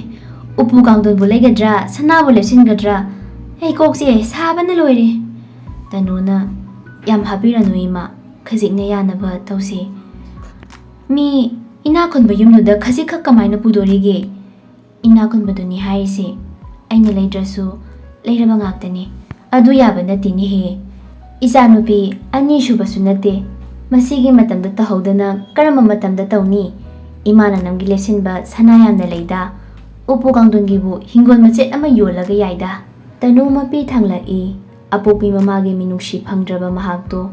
ꯎꯄꯨ ꯀꯥꯡꯊꯣꯟꯕꯨ ꯂꯩꯒꯗ꯭ꯔꯥ, ꯁꯅꯥꯕꯨ ꯂꯦꯞꯁꯤꯟꯒꯗ꯭ꯔꯥ? ꯑꯩ ꯀꯣꯛꯁꯦ ꯁꯥꯕꯅ ꯂꯣꯏꯔꯦ"꯫ ꯇꯅꯨꯅ, "ꯌꯥꯝ ꯍꯥꯞꯄꯤꯔꯅꯨ ꯏꯃꯥ, ꯈꯖꯤꯛꯅ ꯌꯥꯅꯕ ꯇꯧꯁꯤ꯫ ꯃꯤ ꯏꯅꯥꯛ ꯈꯨꯟꯕ ꯌꯨꯝꯗꯨꯗ ꯈꯖꯤꯛꯈꯛ ꯀꯃꯥꯏꯅ ꯄꯨꯗꯣꯔꯤꯒꯦ? ꯏꯅꯥꯛ ꯈꯨꯟꯕꯗꯨꯅꯤ ꯍꯥꯏꯔꯤꯁꯦ꯫ ꯑꯩꯅ ꯂꯩꯗ꯭ꯔꯁꯨ ꯂꯩꯔꯕ ꯉꯥꯛꯇꯅꯤ꯫ ꯑꯗꯨ ꯌꯥꯕ ꯅꯠꯇꯦꯅꯦꯍꯦ꯫ ꯏꯆꯥꯅꯨꯄꯤ ꯑꯅꯤꯁꯨꯕꯁꯨ ꯅꯠꯇꯦ꯫ ꯃꯁꯤꯒꯤ ꯃꯇꯝꯗ ꯇꯧꯍꯧꯗꯅ ꯀꯔꯝꯕ ꯃꯇꯝꯗ ꯇꯧꯅꯤ? ꯏꯃꯥꯅ ꯅꯝꯒꯤ ꯂꯦꯞꯁꯤꯟꯕ ꯁꯅꯥ ꯌꯥꯝꯅ ꯂꯩꯗ꯫ ꯎꯄꯨ ꯀꯥꯡꯊꯣꯟꯒꯤꯕꯨ ꯍꯤꯡꯒꯣꯜ ꯃꯆꯦꯠ ꯑꯃ ꯌꯣꯜꯂꯒ ꯌꯥꯏꯗ꯫ ꯇꯅꯨ ꯃꯄꯤ ꯊꯥꯡꯂꯛꯏ꯫ ꯑꯄꯣꯛꯄꯤ ꯃꯃꯥꯒꯤ ꯃꯤꯅꯨꯡꯁꯤ ꯐꯪꯗ꯭ꯔꯕ ꯃꯍꯥꯛꯇꯣ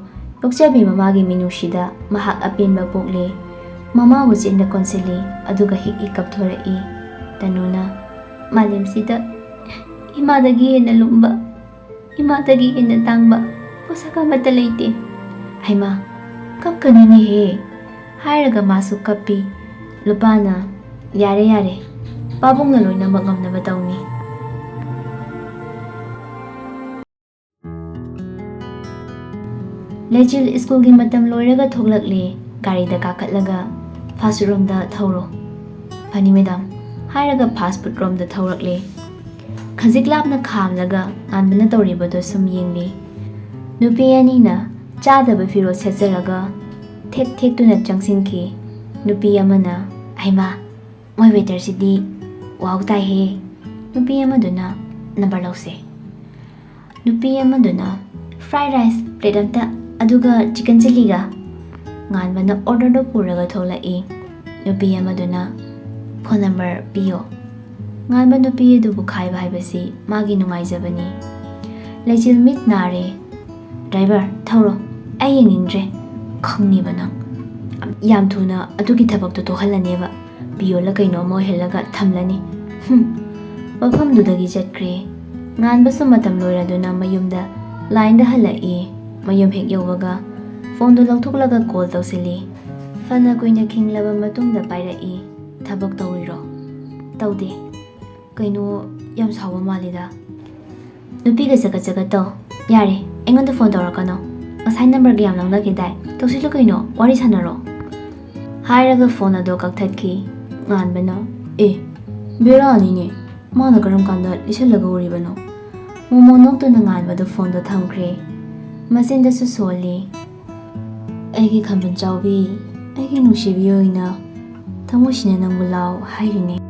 ꯌꯣꯛꯆꯕꯤ ꯃꯃꯥꯒꯤ ꯃꯤꯅꯨꯡꯁꯤꯗ ꯃꯍꯥꯛ ꯑꯄꯦꯟꯕ ꯄꯣꯛꯂꯦ꯫ ꯃꯃꯥꯕꯨ ꯆꯤꯟꯗ ꯀꯣꯟꯁꯤꯜꯂꯤ, ꯑꯗꯨꯒ ꯍꯤꯛ ꯍꯤꯛ ꯀꯞꯊꯣꯔꯛꯏ꯫ ꯇꯅꯨꯅ, "ꯃꯥꯂꯦꯝꯁꯤꯗ ꯏꯃꯥꯗꯒꯤ ꯍꯦꯟꯅ ꯂꯨꯝꯕ, ꯏꯃꯥꯗꯒꯤ ꯍꯦꯟꯅ ꯇꯥꯡꯕ ꯄꯣꯠꯁꯛ ꯑꯃꯠꯇ ꯂꯩꯇꯦ꯫ ꯍꯩꯃꯥ, ꯀꯞꯀꯅꯨꯅꯦꯍꯦ!" ꯍꯥꯏꯔꯒ ꯃꯥꯁꯨ ꯀꯞꯄꯤ꯫ ꯂꯨꯄꯥꯅ, "ꯌꯥꯔꯦ, ꯌꯥꯔꯦ, ꯄꯥꯕꯨꯡꯅ ꯂꯣꯏꯅꯃꯛ ꯉꯝꯅꯕ ꯇꯧꯅꯤ"꯫ ꯂꯩꯆꯤꯜ ꯁ꯭ꯀꯨꯜꯒꯤ ꯃꯇꯝ ꯂꯣꯏꯔꯒ ꯊꯣꯛꯂꯛꯂꯦ꯫ ꯒꯥꯔꯤꯗ ꯀꯥꯈꯠꯂꯒ, "ꯐꯥꯁ ꯐꯨꯗ ꯔꯣꯝꯗ ꯊꯧꯔꯣ"꯫ "ꯐꯅꯤ, ꯃꯦꯗꯥꯝ" ꯍꯥꯏꯔꯒ ꯐꯥꯁ ꯐꯨꯗ ꯔꯣꯝꯗ ꯊꯧꯔꯛꯂꯦ꯫ ꯈꯖꯤꯛ ꯂꯥꯞꯅ ꯈꯥꯝꯂꯒ ꯉꯥꯟꯕꯅ ꯇꯧꯔꯤꯕꯗꯣ ꯁꯨꯝ ꯌꯦꯡꯂꯤ꯫ ꯅꯨꯄꯤ ꯑꯅꯤꯅ ꯆꯥꯗꯕ ꯐꯤꯔꯣꯜ ꯁꯦꯠꯆꯔꯒ ꯊꯦꯛ ꯊꯦꯛꯇꯨꯅ ꯆꯪꯁꯤꯟꯈꯤ꯫ ꯅꯨꯄꯤ ꯑꯃꯅ, "ꯍꯩꯃꯥ, ꯃꯣꯏ ꯋꯦꯇꯔꯁꯤꯗꯤ ꯋꯥꯎ ꯇꯥꯏꯍꯦ"꯫ ꯅꯨꯄꯤ ꯑꯃꯗꯨꯅ, "ꯅꯝꯕꯔ ꯂꯧꯁꯦ"꯫ ꯅꯨꯄꯤ ꯑꯃꯗꯨꯅ, "ꯐ꯭ꯔꯥꯏ ꯔꯥꯏꯁ ꯄ꯭ꯂꯦꯠ ꯑꯝꯇ, ꯑꯗꯨꯒ ꯆꯤꯀꯟ ꯆꯤꯂꯤꯒ"꯫ ꯉꯥꯟꯕꯅ ꯑꯣꯔꯗꯔꯗꯨ ꯄꯨꯔꯒ ꯊꯣꯛꯂꯛꯏ꯫ ꯅꯨꯄꯤ ꯑꯃꯗꯨꯅ, "ꯐꯣꯟ ꯅꯝꯕꯔ ꯄꯤꯌꯣ"꯫ ꯉꯥꯟꯕ ꯅꯨꯄꯤ ꯑꯗꯨꯕꯨ ꯈꯥꯏꯕ ꯍꯥꯏꯕꯁꯤ ꯃꯥꯒꯤ ꯅꯨꯡꯉꯥꯏꯖꯕꯅꯤ꯫ ꯂꯩꯆꯤꯜ ꯃꯤꯠ ꯅꯥꯔꯦ꯫ "ꯗ꯭ꯔꯥꯏꯚꯔ, ꯊꯧꯔꯣ꯫ ꯑꯩ ꯌꯦꯡꯅꯤꯡꯗ꯭ꯔꯦ꯫ ꯈꯪꯅꯤꯕ ꯅꯪ꯫ ꯌꯥꯝ ꯊꯨꯅ ꯑꯗꯨꯒꯤ ꯊꯕꯛꯇꯣ ꯇꯣꯛꯍꯜꯂꯅꯦꯕ꯫ ꯄꯤꯌꯣꯜꯂ ꯀꯩꯅꯣ ꯑꯃ ꯑꯣꯏꯍꯜꯂꯒ ꯊꯝꯂꯅꯤ꯫ ꯍꯨꯝ"꯫ ꯃꯐꯝꯗꯨꯗꯒꯤ ꯆꯠꯈ꯭ꯔꯦ꯫ ꯉꯥꯟꯕꯁꯨ ꯃꯇꯝ ꯂꯣꯏꯔꯗꯨꯅ ꯃꯌꯨꯝꯗ ꯂꯥꯏꯟꯗ ꯍꯜꯂꯛꯏ꯫ ꯃꯌꯨꯝ ꯍꯦꯛ ꯌꯧꯕꯒ ꯐꯣꯟꯗꯨ ꯂꯧꯊꯣꯛꯂꯒ ꯀꯣꯜ ꯇꯧꯁꯤꯜꯂꯤ꯫ ꯐꯅ ꯀꯨꯏꯅ ꯈꯤꯡꯂꯕ ꯃꯇꯨꯡꯗ ꯄꯥꯏꯔꯛꯏ꯫ "ꯊꯕꯛ ꯇꯧꯔꯤꯔꯣ?" "ꯇꯧꯗꯦ"꯫ "ꯀꯩꯅꯣ, ꯌꯥꯝ ꯁꯥꯎꯕ ꯃꯥꯜꯂꯤꯗ"꯫ "ꯅꯨꯄꯤꯒ ꯆꯒꯠ ꯆꯒꯠ ꯇꯧ꯫ ꯌꯥꯔꯦ, ꯑꯩꯉꯣꯟꯗ ꯐꯣꯟ ꯇꯧꯔꯛꯀꯅꯣ꯫ ꯉꯁꯥꯏ ꯅꯝꯕꯔꯒ ꯌꯥꯝ ꯂꯧꯅꯈꯤꯗꯥꯏ? ꯇꯧꯁꯤꯜꯂꯨ ꯀꯩꯅꯣ, ꯋꯥꯔꯤ ꯁꯥꯟꯅꯔꯣ"꯫ ꯍꯥꯏꯔꯒ ꯐꯣꯟ ꯑꯗꯣ ꯀꯛꯊꯠꯈꯤ꯫ ꯉꯥꯟꯕꯅ, "ꯑꯦ, ꯕꯦꯔꯥꯅꯤꯅꯦ꯫ ꯃꯥꯅ ꯀꯔꯝ ꯀꯥꯟꯗ ꯂꯤꯁꯜꯂꯒ ꯎꯔꯤꯕꯅꯣ?" ꯃꯣꯃꯣ ꯅꯣꯛꯇꯨꯅ ꯉꯥꯟꯕꯗ ꯐꯣꯟꯗꯣ ꯊꯝꯈ꯭ꯔꯦ꯫ ꯃꯆꯤꯟꯗꯁꯨ ꯁꯣꯜꯂꯤ꯫ ꯑꯩꯒꯤ ꯈꯝꯕꯟ ꯆꯥꯎꯕꯤ, ꯑꯩꯒꯤ ꯅꯨꯡꯁꯤꯕꯤ ꯑꯣꯏꯅ ꯊꯃꯣꯏꯁꯤꯅ ꯅꯪꯕꯨ ꯂꯥꯎ ꯍꯥꯏꯔꯤꯅꯦ꯫